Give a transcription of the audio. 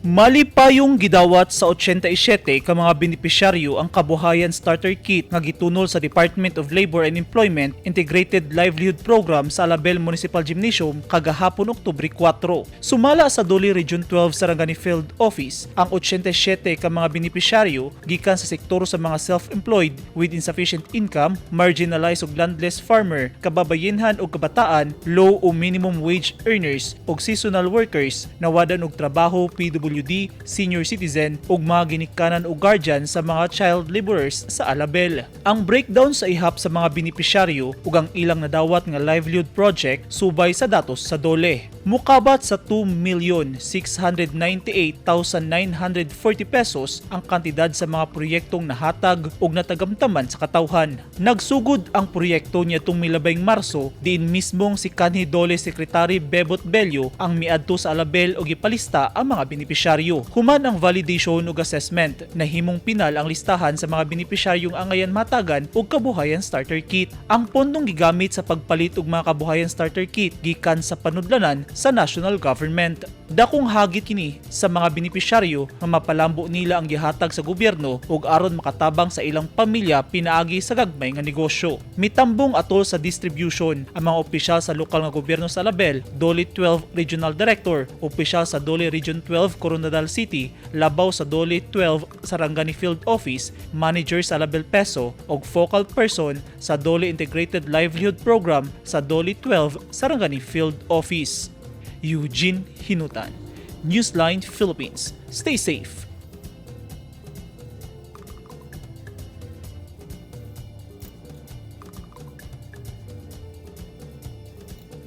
Malipayong gidawat sa 87 ka mga benepisyaryo ang Kabuhayan Starter Kit nga gitunol sa Department of Labor and Employment Integrated Livelihood Program sa Alabel Municipal Gymnasium kagahapon, Oktubre 4. Sumala sa DOLE Region 12 Sarangani Field Office, ang 87 ka mga benepisyaryo gikan sa sektor sa mga self-employed with insufficient income, marginalized ug landless farmer, kababayenhan ug kabataan, low o minimum wage earners ug seasonal workers, nawadan og trabaho, PWD, senior citizen ug mga ginikanan o guardian sa mga child laborers sa Alabel. Ang breakdown sa ihap sa mga benepisyaryo ug ang ilang nadawat nga livelihood project subay sa datos sa DOLE. Mukabat sa 2,698,940 pesos ang kantidad sa mga proyektong nahatag ug natagamtaman sa katawhan. Nagsugod ang proyekto niadtong milabayng Marso, diin mismong si kanhi DOLE Secretary Bebot Bello ang miadto sa Alabel ug ipalista ang mga benepisyaryo. Human ang validation ug assessment, nahimong pinal ang listahan sa mga benepisyaryong angayan matagan og Kabuhayan Starter Kit. Ang pondong gigamit sa pagpalit og mga Kabuhayan Starter Kit gikan sa panudlanan sa national government. Dakong hagit kini sa mga benepisyaryo nga mapalambo nila ang gihatag sa gobyerno ug aron makatabang sa ilang pamilya pinaagi sa gagmay nga negosyo. Mitambong atol sa distribution ang mga opisyal sa lokal nga gobyerno sa Alabel, DOLE 12 Regional Director, opisyal sa DOLE Region 12 Koronadal City, labaw sa DOLE 12 Sarangani Field Office, manager sa Alabel PESO ug focal person sa DOLE Integrated Livelihood Program sa DOLE 12 Sarangani Field Office. Eugene Hinutan, Newsline Philippines. Stay safe.